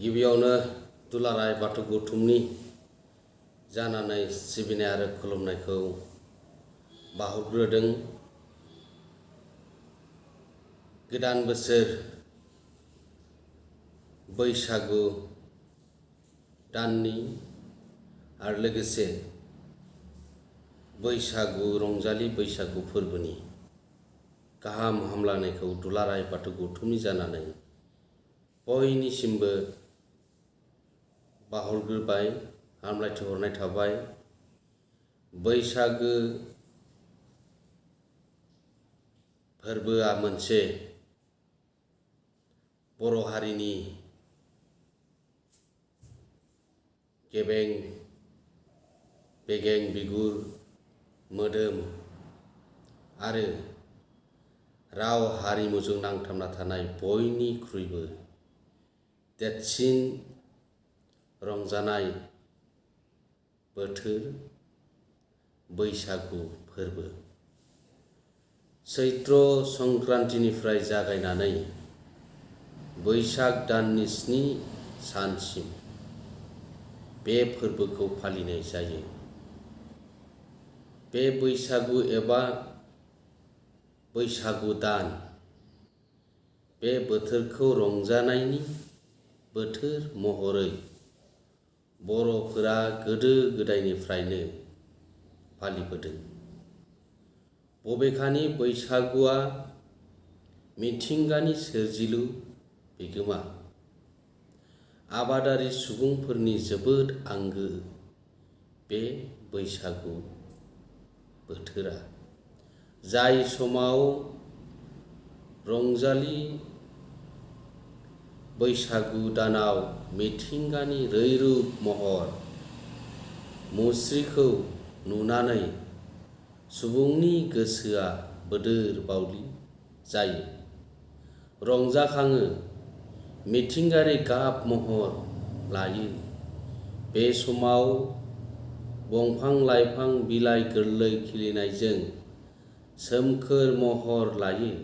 गिबियावनो दुलाराय बाथौ गौथुमनि जानानै सिबिनाय आरो खुलुमनायखौ बावहरग्रोदों। गोदान बोसोर बैसागु दाननि आरो लोगोसे बैसागु रंजालि बैसागु फोरबोनि गाहाम हामलायनायखौ दुलाराय बाथौ गौथुमनि जानानै बयनिसिमबो बावहरग्रोबाय, हामलायथि हरनाय थाबाय। बैसागो फोरबोआ मोनसे बर' हारिनि गेबें बेगें बिगुर मोदोम आरो राव हारिमुजों नांथाबना थानाय बयनिख्रुइबो देरसिन रंजानाय बोथोर बैसागु फोरबो। चैत्र संक्रान्तिनिफ्राय जागायनानै बैसाग दाननि 7 सानसिम बे फोरबोखौ फालिनाय जायो। बे बैसागु एबा बैसागु दान बे बोथोरखौ रंजानायनि बोथोर महरै बर'फोरा गोदो गोदायनिफ्रायनो फालिबोदों। बबेखानि बैसागुआ मिथिंगानि सोरजिलु बिगोमा आबादारि सुबुंफोरनि जोबोद आंगो बे बैसागु बोथोरा, जाय समाव रंजालि बैसागु दानाव मिथिंगानि रैरुब महर मुस्रिखौ नुनानै सुबुंनि गोसोआ बोदोर बावलि जायो, रंजाखाङो, मिथिंगायारि गाब महर लायो। बे समाव दंफां लाइफां बिलाइ गोरलै खिलिनायजों सोमखोर महर लायो,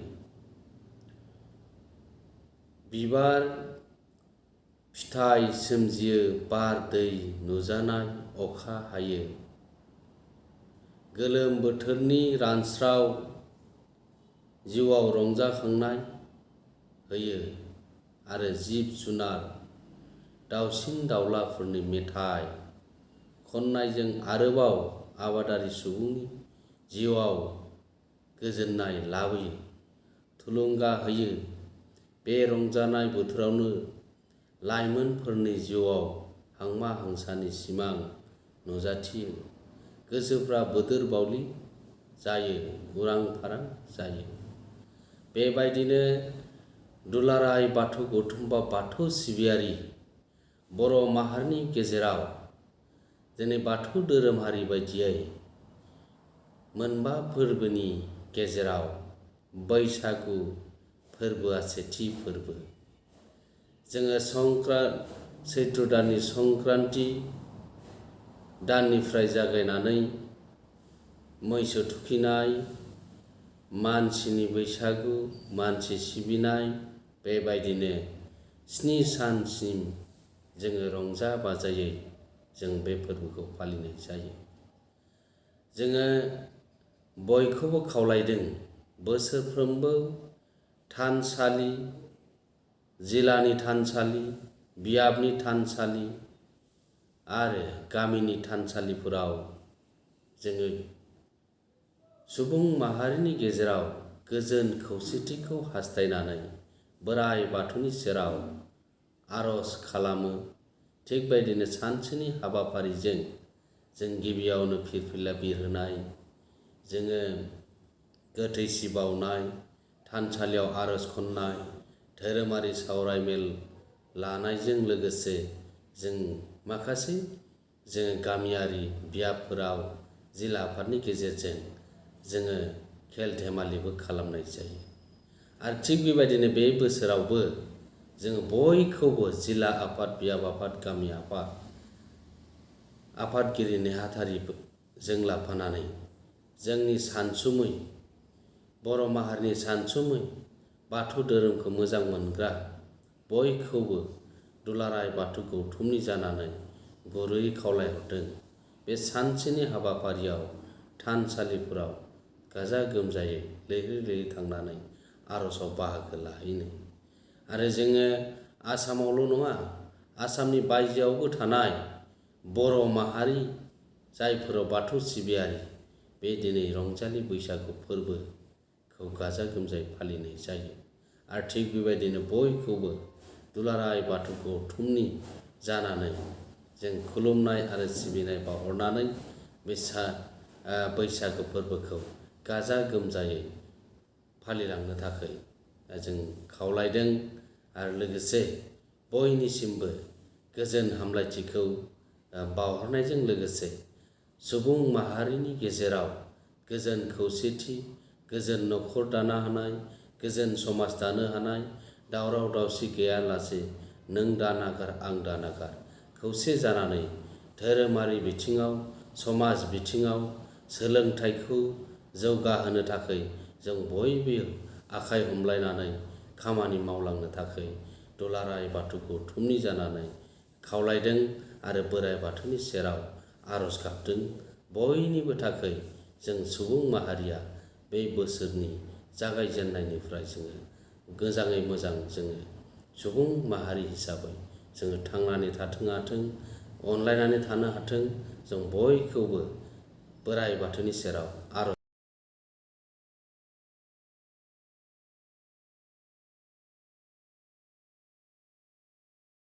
बिबार फिथाइ सोमजियो, बार दै नुजानाय अखा हायो। गोलोम बोथोरनि रानस्राव जिउआव रंजाखांनाय होयो आरो जिब जुनार दाउसिन दाउलाफोरनि मेथाइ खननायजों आरोबाव आबादारि सुबुंनि जिउआव गोजोननाय लाबोयो, थुलुंगा होयो। बे रंजानाय बोथोरावनो लाइमोनफोरनि जिउआव हांमा हांसानि सिमां नुजाथियो, गोसोफ्रा बोदोर बावलि जायो, उरां फारां जायो। बेबायदिनो दुलाराय बाथौ गौथुम बा बाथौ सिबियारि बर' माहारिनि गेजेराव दिनै बाथौ धोरोमारि बायदियै मोनबा फोरबोनि गेजेराव बैसागु फोरबोआ सेथि फोरबो। जोङो चैत्र दाननि संक्रान्ति दाननिफ्राय जागायनानै मैसो थुखैनाय, मानसिनि बैसागु, मानसि सिबिनाय, बेबायदिनो 7 सानसिम जोङो रंजा बाजायै जों बे फोरबोखौ फालिनाय जायो। जोङो बयखौबो खावलायदों बोसोरफ्रोमबो थानसालि, जिल्लानि थानसालि, बियाबनि थानसालि आरो गामिनि थानसालिफोराव जोङो सुबुं माहारिनि गेजेराव गोजोन खौसेथिखौ हास्थायनानै बोराइ बाथौनि सेराव आर'ज खालामो। थिग बेबायदिनो सानसेनि हाबाफारिजों जों गिबियावनो फिरफिला बिरहोनाय, जोङो गोथैसि बावनाय, थानसालियाव आर'ज खन्नाय, धोरोमारि सावराय मेल लानायजों लोगोसे जों माखासे जोङो गामियारि बियाबफोराव जिल्ला आफादनि गेजेरजों जोङो खेल धेमालिबो खालामनाय जायो। आरो थिग बेबायदिनो बे बोसोरावबो जोङो बयखौबो जिल्ला आफाद, बियाब आफाद, गामि आफाद, आफादगिरि नेहाथारिजों लाफानानै जोंनि सानसुमै बर' माहारिनि सानसुमै बाथौ धोरोमखौ मोजां मोनग्रा बयखौबो दुलाराय बाथौ गौथुमनि जानानै गुरैयै खावलायहरदों बे सानसेनि हाबाफारियाव थानसालिफोराव गाजा गोमजायै लैहोर लैहोर थांनानै आर'जआव बाहागो लाहैनो। आरो जोङो आसामावल' नङा, आसामनि बायजोआवबो थानाय बर' माहारि जायफोराव बाथौ सिबियारि बे दिनै रंजालि बैसागु फोरबोखौ गाजा गोमजायै फालिनाय जायो। आरो थिग बेबायदिनो बयखौबो दुलाराय बाथौ गौथुमनि जानानै जों खुलुमनाय आरो सिबिनाय बावहरनानै बे बैसागु फोरबोखौ गाजा गोमजायै फालिलांनो थाखाय जों खावलायदों। आरो लोगोसे बयनिसिमबो गोजोन हामलायथिखौ बावहरनायजों लोगोसे सुबुं माहारिनि गेजेराव गोजोन खौसेथि, गोजोन न'खर दानो हानाय, गोजोन समाज दानो हानाय, दावराव दावसि गैयालासे नों दा नागार आं दा नागार खौसे जानानै धोरोमारि बिथिङाव, समाज बिथिङाव सोलोंथाइखौ जौगाहोनो थाखाय जों बयबो आखाइ हमलायनानै खामानि मावलांनो थाखाय दुलाराय बाथौ गौथुमनि जानानै खावलायदों आरो बोराइ बाथौनि सेराव आर'ज गाबदों। बयनिबो थाखाय जों सुबुं माहारिया बे बोसोरनि जागायजेननायनिफ्राय जोङो मोजाङै मोजां जोङो सुबुं माहारि हिसाबै जोङो थांनानै थाथों हाथों, अनलायनानै थानो हाथों, जों बयखौबो बोराइ बाथौनि सेराव आर'ज